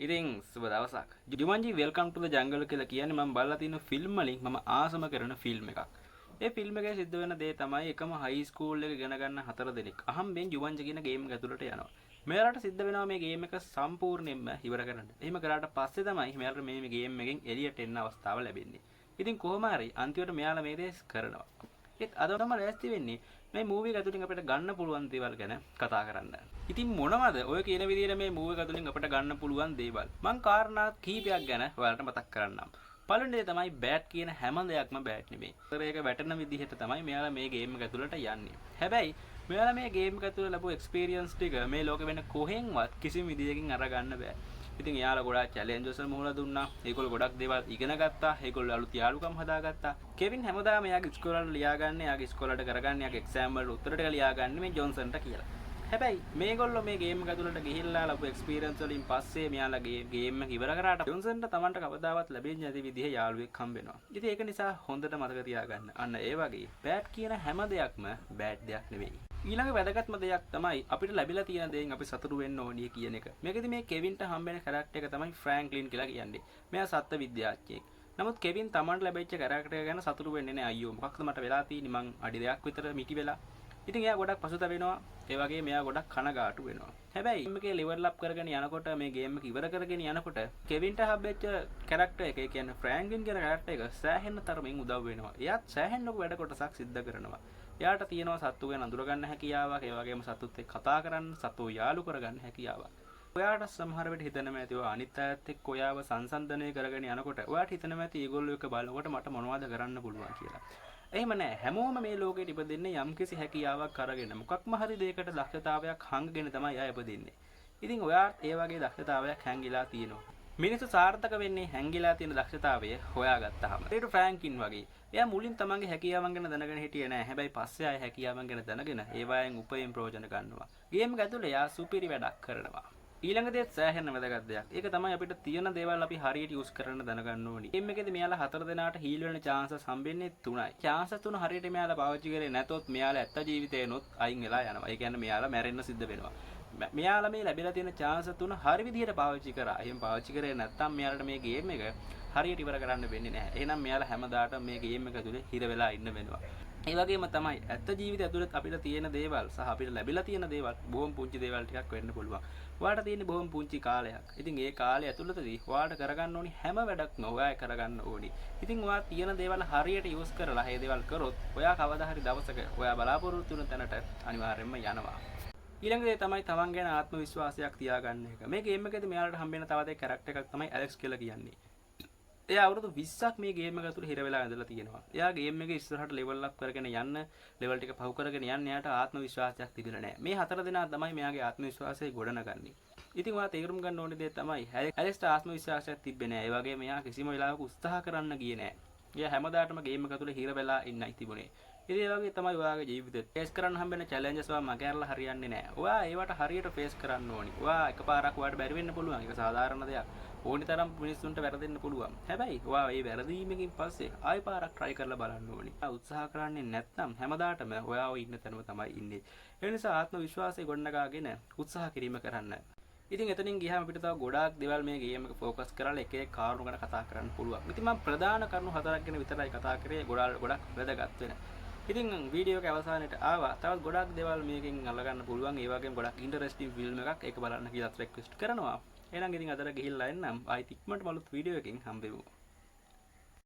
ඉතින් සුබ දවසක්. ජුමන්ජි Welcome to the Jungle කියලා කියන්නේ මම බලලා තියෙන ෆිල්ම් වලින් මම ආසම කරන ෆිල්ම් එකක්. ඒ ෆිල්ම් එකේ සිද්ධ වෙන දේ තමයි එකම හයි ස්කූල් එක ඉගෙන ගන්න හතර දෙනෙක් අහම්බෙන් ජුමන්ජි කියන ගේම් එක ඇතුළට යනවා. මෙයාලට සිද්ධ වෙනවා මේ ගේම් එක සම්පූර්ණයෙන්ම ඉවර කරන්න. එහෙම කරාට පස්සේ තමයි මෙයාලට මේ ගේම් එකෙන් එළියට එන්න අවස්ථාව ලැබෙන්නේ. ඉතින් කොහොම හරි අන්තිමට මෙයාලා මේ දේ කරනවා. ඒත් අද තමයි ලෑස්ති වෙන්නේ මේ මූවි එක ඇතුලින් අපිට ගන්න පුළුවන් දේවල් ගැන කතා කරන්න. ඉතින් මොනවද ඔය කියන විදිහට මේ මූවි එක ඇතුලින් අපිට ගන්න පුළුවන් දේවල්? මං කාරණා කීපයක් ගැන ඔයාලට මතක් කරන්නම්. පළවෙනි දේ තමයි බෑඩ් කියන හැම දෙයක්ම බෑඩ් නෙමෙයි. ඒක වැටෙන විදිහට තමයි මෙයාලා මේ ගේම් එක ඇතුළට යන්නේ. හැබැයි මෙයාලා මේ ගේම් එක ඇතුළේ ලැබුව එක්ස්පීරියන්ස් ටික මේ ලෝකෙ වෙන කොහෙන්වත් කිසිම විදිහකින් අරගන්න බෑ. ඉතින් එයාලා ගොඩාක් චැලෙන්ජස් වල මුහුණ දුන්නා. ඒගොල්ලෝ ගොඩක් දේවල් ඉගෙන ගත්තා. ඒගොල්ලෝ අලුත් යාළුකම් හදාගත්තා. කෙවින් හැමදාම එයාගේ ඉස්කෝලේ වලට ලියාගන්නේ, එයාගේ ඉස්කෝලේ වලට කරගන්නේ, එයාගේ එක්සෑම් වලට උත්තර ටික ලියාගන්නේ මේ ජොන්සන්ට කියලා. හැබැයි මේගොල්ලෝ මේ ගේම් එක ඇතුළට ගිහිල්ලා ලැබපු එක්ස්පීරියන්ස් වලින් පස්සේ මෙයාලා ගේම් එක ඉවර කරාට ජොන්සන්ට තමන්ට කවදාවත් ලැබෙන්නේ නැති විදිහේ යාළුවෙක් හම්බ වෙනවා. ඉතින් ඒක නිසා හොඳට මතක තියාගන්න. අන්න ඒ වගේ බෑඩ් කියන හැම දෙයක්ම බෑඩ් දෙයක් නෙවෙයි. ඊළඟ වැදගත්ම දෙයක් තමයි අපිට ලැබිලා තියෙන දේෙන් අපි සතුටු වෙන්න ඕනිය කියන එක. මේකෙදි මේ කෙවින්ට හම්බෙන කැරක්ටර් එක තමයි ෆ්‍රැන්ක්ලින් කියලා කියන්නේ. මෙයා සත්ත්ව විද්‍යාඥයෙක්. නමුත් කෙවින් තමන්ට ලැබිච්ච කැරක්ටර් එක ගැන සතුටු වෙන්නේ නැහැ. අයියෝ, මොකක්ද මට වෙලා තියෙන්නේ, මං අඩි 2ක් විතර මිටි වෙලා. ඉතින් එයා ගොඩක් පසුතැවෙනවා. ඒ වගේම එයා ගොඩක් කනගාටු වෙනවා. හැබැයි ගේම් එකේ ලෙවල් අප් කරගෙන යනකොට, මේ ගේම් එක ඉවර කරගෙන යනකොට කෙවින්ට හම්බෙච්ච කැරක්ටර් එක, ඒ කියන්නේ ෆ්‍රැන්ක්ලින් කියන කැරක්ටර් එක සෑහෙන තරමින් උදව් වෙනවා. එයාත් සෑහෙන ලොකු වැඩ කොටසක් සිද්ධ කරනවා. එයාට තියෙනවා සත්තු ගැන අඳුරගන්න හැකියාවක්, ඒ වගේම සතුත් එක්ක කතා කරන්න, සතුව යාළු කරගන්න හැකියාවක්. ඔයාට සමහර වෙලට හිතෙනවා ඇති ඔය අනිත් අයත් එක්ක ඔයාව සංසන්දනය කරගෙන යනකොට ඔයාට හිතෙනවා ඇති ඒගොල්ලෝ එක්ක බලනකොට මට මොනවද කරන්න පුළුවන් කියලා. එහෙම නෑ. හැමෝම මේ ලෝකෙට ඉපදෙන්නේ යම්කිසි හැකියාවක් අරගෙන, මොකක්ම හරි දෙයකට දක්ෂතාවයක් හංගගෙන තමයි අය ඉපදෙන්නේ. ඉතින් ඔයාත් ඒ වගේ දක්ෂතාවයක් හැංගිලා තියෙනවා. මිනිස්සු සාර්ථක වෙන්නේ හැංගිලා තියෙන දක්ෂතාවය හොයාගත්තාම. ඒට ෆ්‍රැන්ක්ලින් වගේ. එයා මුලින් තමන්ගේ හැකියාවන් ගැන දැනගෙන හිටියේ නෑ. හැබැයි පස්සේ ආය හැකියාවන් ගැන දැනගෙන ඒවායෙන් උපරිම ප්‍රයෝජන ගන්නවා. ගේම් එක ඇතුලේ එයා සුපිරි වැඩක් කරනවා. ඊළඟ දේත් සෑහෙන වැදගත් දෙයක්. ඒක තමයි අපිට තියෙන දේවල් අපි හරියට යූස් කරන්න දැනගන්න ඕනි. ගේම් එකේදී මෙයාලා හතර දෙනාට හීල් වෙන චාන්සස් හම්බෙන්නේ තුනයි. චාන්සස් තුන හරියට මෙයාලා පාවිච්චි කරේ නැතොත් මෙයාලා ඇත්ත ජීවිතේනොත් අයින් වෙලා යනවා. ඒ කියන්නේ මෙයාලා මැරෙන්න සිද්ධ වෙනවා. මෙයාලා මේ ලැබිලා තියෙන චාන්ස් තුන හරි විදිහට පාවිච්චි කරා. එහෙම පාවිච්චි කරේ නැත්නම් මෙයාලට මේ ගේම් එක හරියට ඉවර කරන්න වෙන්නේ නැහැ. එහෙනම් මෙයාලා හැමදාටම මේ ගේම් එක ඇතුලේ හිර වෙලා ඉන්න වෙනවා. ඒ වගේම තමයි ඇත්ත ජීවිතය ඇතුළත් අපිට තියෙන දේවල් සහ අපිට ලැබිලා තියෙන දේවල් බොහොම පුංචි දේවල් ටිකක් වෙන්න පුළුවන්. ඔයාට තියෙන්නේ බොහොම පුංචි කාලයක්. ඉතින් ඒ කාලය ඇතුළතදී ඔයාට කරගන්න ඕනි හැම වැඩක්ම ඔයා කරගන්න ඕනි. ඉතින් ඔයා තියෙන දේවල් හරියට යූස් කරලා ඒ දේවල් කරොත් ඔයා කවදා හරි දවසක ඔයා බලාපොරොත්තු වෙන තැනට අනිවාර්යයෙන්ම යනවා. ඊළඟ දේ තමයි තමන් ගැන ආත්ම විශ්වාසයක් තියාගන්න එක. මේ ගේම් එකේදී මෙයාලට හම්බෙන තවත් එක් කැරක්ටර් එකක් තමයි ඇලෙක්ස් කියලා කියන්නේ. එයා අවුරුදු 20ක් මේ ගේම් එක ඇතුළේ හිර වෙලා ඉඳලා තියෙනවා. එයා ගේම් එකේ ඉස්සරහට ලෙවල් අප් කරගෙන යන්න, ලෙවල් ටික පහු කරගෙන යන්න එයාට ආත්ම විශ්වාසයක් තිබිලා නැහැ. මේ හතර දෙනා තමයි මෙයාගේ ආත්ම විශ්වාසය ගොඩනගන්නේ. ඉතින් ඔයා තේරුම් ගන්න ඕනේ දේ තමයි ඇලෙක්ස්ට ආත්ම විශ්වාසයක් තිබ්බේ නෑ. ඒ වගේම එයා කිසිම වෙලාවක උත්සාහ කරන්න ගියේ නෑ. එයා හැමදාටම ගේම් එක ඇතුළේ හිර වෙලා ඉන්නයි තිබුණේ. ඉතින් ඒ වගේ තමයි ඔයාගේ ජීවිතෙත්. ෆේස් කරන්න හම්බෙන චැලෙන්ජස් ඔයා මගහැරලා හරියන්නේ නෑ. ඔයා ඒවට හරියට ෆේස් කරන්න ඕනි. ඔයා එකපාරක් ඔයාට බැරි වෙන්න පුළුවන්. ඒක සාධාරණ දෙයක්. ඕනි තරම් මිනිස්සුන්ට වැරදෙන්න පුළුවන්. හැබැයි ඔයා ඒ වැරදීමකින් පස්සේ ආයෙ පාරක් try කරලා බලන්න ඕනි. ඔයා උත්සාහ කරන්නේ නැත්නම් හැමදාටම ඔයා ඔය ඉන්න තැනම තමයි ඉන්නේ. ඒ නිසා ආත්ම විශ්වාසය ගොඩනගාගෙන උත්සාහ කිරීම කරන්න. ඉතින් එතනින් ගියාම අපිට තව ගොඩාක් දේවල් මේ ගේම් එක ෆෝකස් කරලා එක එක කරුණු ගැන කතා කරන්න පුළුවන්. ඉතින් මම ප්‍රධාන කරුණු හතරක් ගැන විතරයි කතා කරේ, ගොඩාක් ගොඩක් වැදගත් වෙන. ඉතින් වීඩියෝ එක අවසානයට ආවා. තවත් ගොඩක් දේවල් මේකෙන් අල්ලගන්න පුළුවන්. ඒ වගේම ගොඩක් ඉන්ටරෙස්ටිං ෆිල්ම් එකක්. ඒක බලන්න කියලා රික්වෙස්ට් කරනවා. එහෙනම් ඉතින් අදට ගිහිල්ලා එන්නම්. ආයිත් ඉක්මනට අලුත් වීඩියෝ එකකින් හම්බෙමු.